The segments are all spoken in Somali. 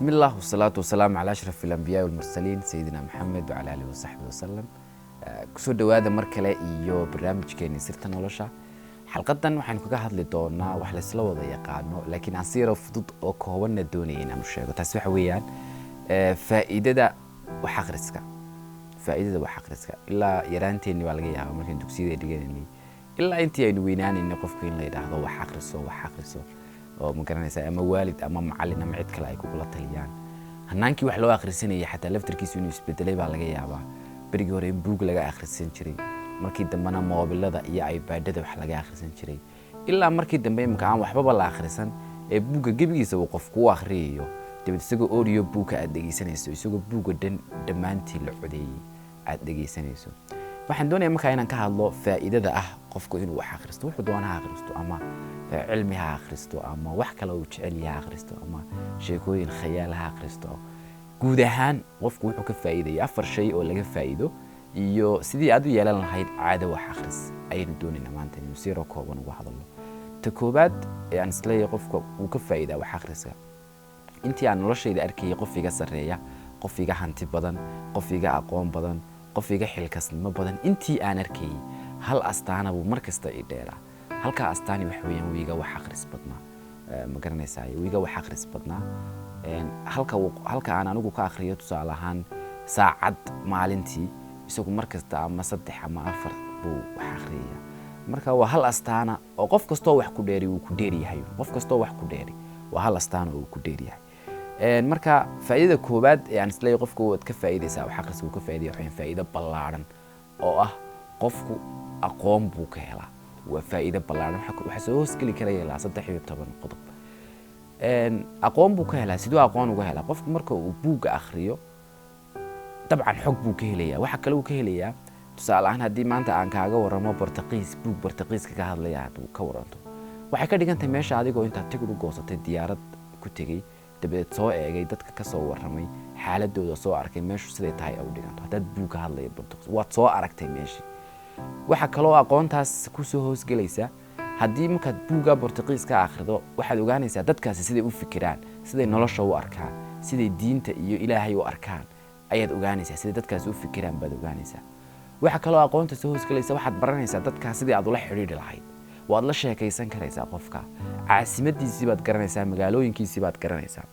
بسم الله والصلاة والسلام على أشرف الأنبياء والمرسلين سيدنا محمد وعلى آله وصحبه وسلم. Kusoo dhowaada mar kale iyo barnaamijkeeni Sirta Nolosha. Xalqadan waxaynu kaga hadli doonaa wax laysla wada yaqaano, laakiin aan si yaro fudud oo koobanna doonaya inaan u sheego. Taasi waxa weeyaan faa'iidada wax akhriska. Faa'iidada wax akhriska ilaa yaraanteenni baa laga yaabaa, markaan dugsiyada dhiganaynay ilaa intii aynu weynaanaynay, qofka in la yidhaahdo wax akhriso, wax akhriso, oo ma garanaysaa, ama waalid ama macallin ama cid kale ay kugula taliyaan. Hanaankii wax loo akhrisanayay xataa laftarkiisu inuu isbedelay baa laga yaabaa. Berigii hore in buug laga akhrisan jiray, markii dambena moobilada iyo iPadada wax laga akhrisan jiray, ilaa markii dambe imika aan waxbaba la akhrisan ee buugga gebigiisa uu qofku u akhriyayo, dabeed isagoo audio buugga aad dhegeysanayso, isagoo buugga dhan dhammaantii la codeeyey aad dhegeysanayso. Waxaan doonaya markaa inaan ka hadlo faa'iidada ah qofku inuu wax akhristo, wuxuu doona ha akhristo, ama cilmi ha akhristo, ama wax kale uu jecel yahay ha akhristo, ama sheekooyin khayaal ha akhristo. Guud ahaan qofku wuxuu ka faa'iidaya, afar shay oo laga faa'iido iyo sidii aad u yeelan lahayd caado wax akhris ayaynu doonaynaa maanta inaynu si yaro kooban uga hadalno. Ta koowaad ee aan isleeyahay qofka uu ka faa'iidaa wax akhriska, intii aan noloshayda arkayay, qof iga sarreeya, qof iga hanti badan, qof iga aqoon badan, qof iga xilkasnimo badan, intii aan arkayay hal astaana buu mar kasta i dheeraa. Halkaa astaani waxa weeyaan wiiga wax akhris badnaa. Ma garanaysaa, wiiga wax akhris badnaa. Halka aan anigu ka akhriyo tusaale ahaan saacad maalintii, isagu mar kasta ama saddex ama afar buu wax akhriyaya. Marka waa hal astaana oo qof kastoo wax ku dheeri uu ku dheer yahay. Qof kastoo wax ku dheeri waa hal astaana oo uu ku dheer yahay. Marka faa'iidada koowaad ee aan isleeyahay qofku waad ka faa'iidaysaa wax akhriska uu ka faa'iidaya waxaa faa'iido ballaaran oo ah qofku aqoon buu ka helaa. Waa faa'iido ballaaran, waxaa soo hoosgeli karaya ilaa 13 qodob. Aqoon buu ka helaa. Siduu aqoon uga helaa? Qofku marka uu buugga akhriyo, dabcan xog buu ka helayaa. Waxa kale uu ka helayaa, tusaale ahaan, haddii maanta aan kaaga warramo Bortaqiis, buug Bortaqiiska ka hadlaya aad ka waranto, waxay ka dhigan tahay meesha adigoo intaad tigidh u goosatay, diyaarad ku tegey, dabadeed soo eegay, dadka ka soo warramay, xaaladooda soo arkay, meeshu siday tahay u dhiganto. Haddaad buug ka hadlaya Bortaqiis, waad soo aragtay meeshii. Waxa kaloo aqoontaas kusoo hoosgelaysa, haddii markaad buugga Bortuqiiska akhrido, waxaad ogaanaysaa dadkaasi siday u fikiraan, siday nolosha u arkaan, siday diinta iyo Ilaahay u arkaan ayaad ogaanaysaa. Siday dadkaasi u fikiraan baad ogaanaysaa. Waxa kaloo aqoonta soo hoosgelaysa, waxaad baranaysaa dadkaas sidii aad ula xidhiidhi lahayd. Waad la sheekaysan karaysaa qofka, caasimadiisii baad garanaysaa, magaalooyinkiisii baad garanaysaa,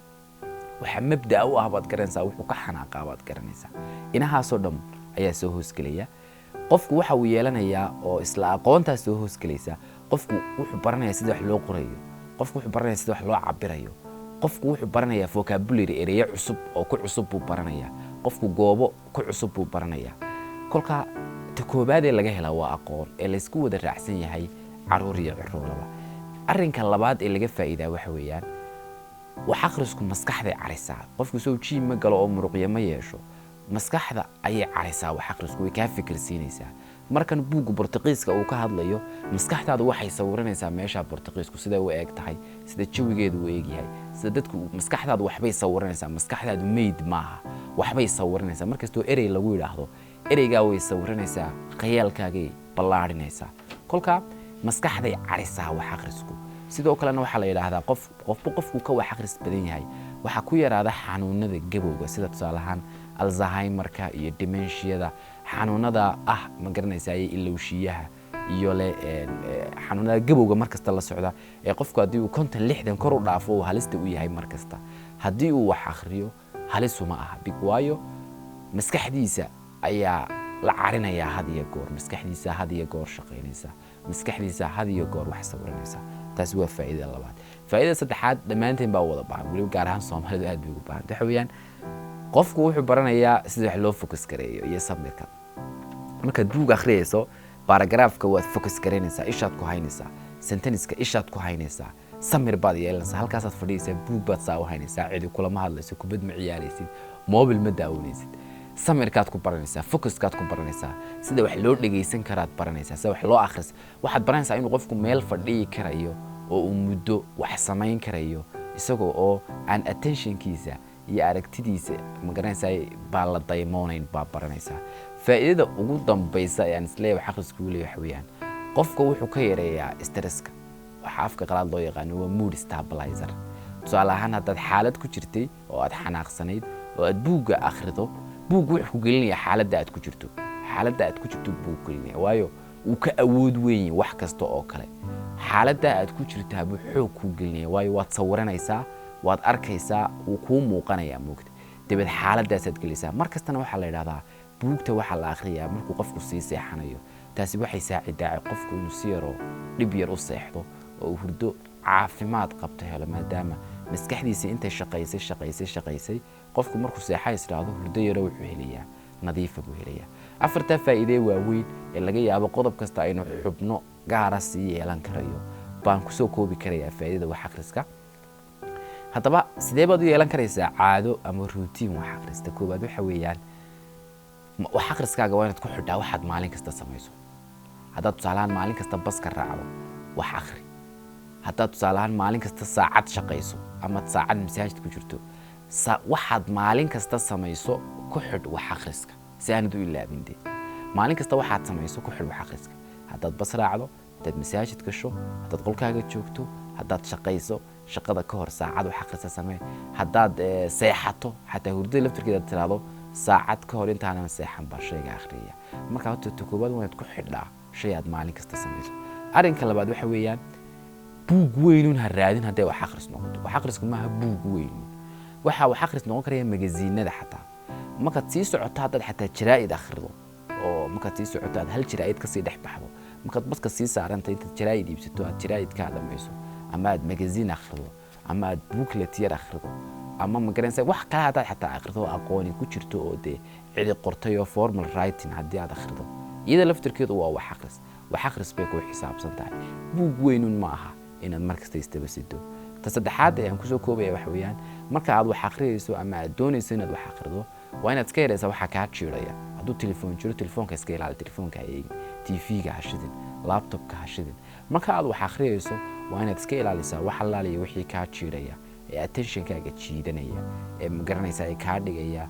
waxa mabda'a u ah baad garanaysaa, wuxuu ka xanaaqaa baad garanaysaa. Inahaasoo dhan ayaa soo hoosgelaya. Qofku waxa uu yeelanayaa oo isla aqoontaas soo hoosgelaysa, qofku wuxuu baranayaa sida wax loo qorayo, qofku wuxuu baranayaa sida wax loo cabirayo, qofku wuxuu baranayaa vocabulary, ereyo cusub oo ku cusub buu baranayaa, qofku goobo ku cusub buu baranayaa. Kolka ta koobaad ee laga helaa waa aqoon ee laysku wada raacsan yahay, caruur iyo ciroolaba. Arrinka labaad ee laga faa'iidaa waxa weeyaan wax akhrisku maskaxday carisaa. Qofku soo gym ma galo oo muruqyo ma yeesho, maskaxda ayay carisaa. Wax akhrisku way kaa fikirsiinaysaa. Markan buugga Bortuqiiska uu ka hadlayo, maskaxdaadu waxay sawiranaysaa meesha Bortuqiisku siday u eeg tahay, sida jawigeedu u eegyahay, sida dadku. Maskaxdaadu waxbay sawiranaysaa. Maskaxdaadu meyd maaha, waxbay sawiranaysaa. Markastoo erey lagu yidhaahdo, ereygaa way sawiranaysaa, khayaalkaagay ballaadhinaysaa. Kolka maskaxday carisaa wax akhrisku. Sidoo kalena waxaa la yidhaahdaa qof qofba qofku ka wax akhris badan yahay, waxaa ku yaraada xanuunada gabowga, sida tusaale ahaan Alzheimerka iyo dementiada, xanuunada ah, ma garanaysaa, iyo ilowshiyaha iyo le xanuunada gabowga mar kasta la socda ee qofku haddii uu 50, 60 kor u dhaafo uu halista u yahay. Mar kasta haddii uu wax akhriyo, halisuma aha big, waayo maskaxdiisa ayaa la carinayaa had iyo goor, maskaxdiisa had iyo goor shaqaynaysa, maskaxdiisa had iyo goor wax sawiranaysa. Taasi waa faa'iidada labaad. Faa'iidada saddexaad dhammaanteen baa wada baahan, weliba gaar ahaan Soomaalidu aad bay ugu baahan. Waxa weeyaan qofku wuxuu baranayaa sida wax loo focus gareeyo iyo samirka. Markaad buug akhriyayso, paragraphka waad focus garaynaysaa, ishaad ku haynaysaa, sentenceka ishaad ku haynaysaa, samir baad yeelanaysaa. Halkaasaad fadhiyaysaa, buug baad saa u haynaysaa, cidi kulama hadlayso, kubad ma ciyaaraysid, mobil ma daawanaysid. Samirkaad ku baranaysaa, focuskaad ku baranaysaa, sida wax loo dhegaysan karaad baranaysaa, sida wax loo akhris. Waxaad baranaysaa inuu qofku meel fadhiyi karayo oo uu muddo wax samayn karayo, isagoo oo aan attentionkiisa iyo aragtidiisa, ma garanaysaa, baa la daymoonayn baa baranaysaa. Faa'iidada ugu dambaysa ee aan isleeyahay wax akhrisku leeyahay waxa weeyaan qofka wuxuu ka yareeyaa stresska. Waxa afka qalaad loo yaqaano waa mood stabilizer. Tusaale ahaan, haddaad xaalad ku jirtay oo aad xanaaqsanayd oo aad buugga akhrido, buuggu wuxuu ku gelinayaa xaaladda aad ku jirto. Xaaladda aad ku jirto buu gelinaya, waayo wuu ka awood weyn yahay wax kasta oo kale. Xaaladda aad ku jirtaa buu xoog kuu gelinaya, waayo waad sawiranaysaa, waad arkaysaa, wuu kuu muuqanayaa, moogta. Dabeed xaaladaasaad gelaysaa. Mar kastana waxaa la yidhahdaa buugta waxaa la akhriyaa markuu qofku sii seexanayo. Taasi waxay saacidaa qofku inuu si yaroo dhib yar u seexdo oo uu hurdo caafimaad qabto helo, maadaama maskaxdiisa intay shaqaysay, shaqaysay, shaqaysay, qofku markuu seexa is idhaahdo hurdo yaro wuxuu helayaa, nadiifa buu helayaa. Afartaa faa'iidee waaweyn ee laga yaabo qodob kasta aynu xubno gaara sii yeelan karayo baan kusoo koobi karayaa faa'iidada wax akhriska. Haddaba, sidee baad u yeelan karaysaa caado ama routine wax akhrista? Koowaad waxa weeyaan, wax akhriskaaga waa inaad ku xidhaa waxaad maalin kasta samayso. Haddaad tusaalahaan maalin kasta baska raacdo, wax akhri. Haddaad tusaalahaan maalin kasta saacad shaqayso ama saacad masaajid ku jirto, waxaad maalin kasta samayso ku xidh wax akhriska si aanad u ilaabin. Dee maalin kasta waxaad samayso ku xidh wax akhriska. Haddaad bas raacdo, haddaad masaajid gasho, haddaad qolkaaga joogto, haddaad shaqayso, shaqada ka hor saacad wax akhrista samee. Haddaad seexato, xataa hurdada laftirkeeda tiraahdo saacad ka hor intaanan seexan baa shayga akhriyaya. Marka horta ta koowaad waa inaad ku xidhaa shay aad maalin kasta samayso. Arrinka labaad waxa weeyaan, buug weynun ha raadin hadday wax akhris noqoto. Wax akhrisku maaha buug weynun. Waxa wax akhris noqon karaya magaziinada xataa markaad sii socoto. Haddaad xataa jaraa'id akhrido oo markaad sii socoto aad hal jaraa'id kasii dhex baxdo, markaad baska sii saarantay intaad jaraa'id iibsato aad jaraa'idkaa dhamayso, ama aad magazine akhrido, ama aad booklet yar akhrido, ama magaranaysa wax kale haddaad xataa akhrido oo aqooni ku jirto oo dee cidi qortay oo formal writing haddii aad akhrido, iyada laftirkeedu waa wax akhris. Wax akhris bay ku xisaabsan tahay. Buug weynun ma aha inaad mar kasta isdaba sido. Ta saddexaad ee aan kusoo koobaya waxa weeyaan, marka aad wax akhriyayso ama aad doonayso inaad wax akhrido, waa inaad iska yaraysaa waxa kaa jiiraya. Hadduu telefoon jiro, telefoonka iska ilaali. Telefoonka ha eegin, TV-ga ha shidin, laptopka ha shidin. Marka aad wax akhriyayso waa inaad iska ilaalisaa wax allaaliya wixii kaa jiiraya ee attentionkaaga jiidanaya ee magaranaysaa ee kaa dhigaya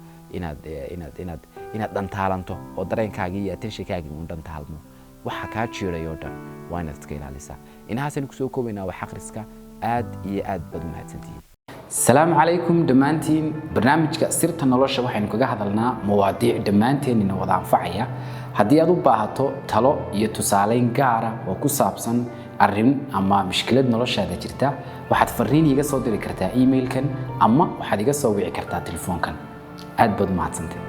inaad dhantaalanto oo dareenkaagii iyo attentionkaagii uun dhantaalmo. Waxa kaa jiirayoo dhan waa inaad iska ilaalisaa. Inahaasaynu kusoo koobaynaa wax akhriska. Aad iyo aad baad u mahadsantihiin. Asalaamu calaykum dhammaantiin. Barnaamijka Sirta Nolosha waxaynu kaga hadalnaa mawaadiic dhammaanteenina wada anfacaya. Haddii aad u baahato talo iyo tusaaleyn gaara oo ku saabsan arrin ama mushkilad noloshaada jirta, waxaad fariin iiga soo diri kartaa emailkan ama waxaad iga soo wici kartaa telefoonkan. Aad baad u mahadsantay.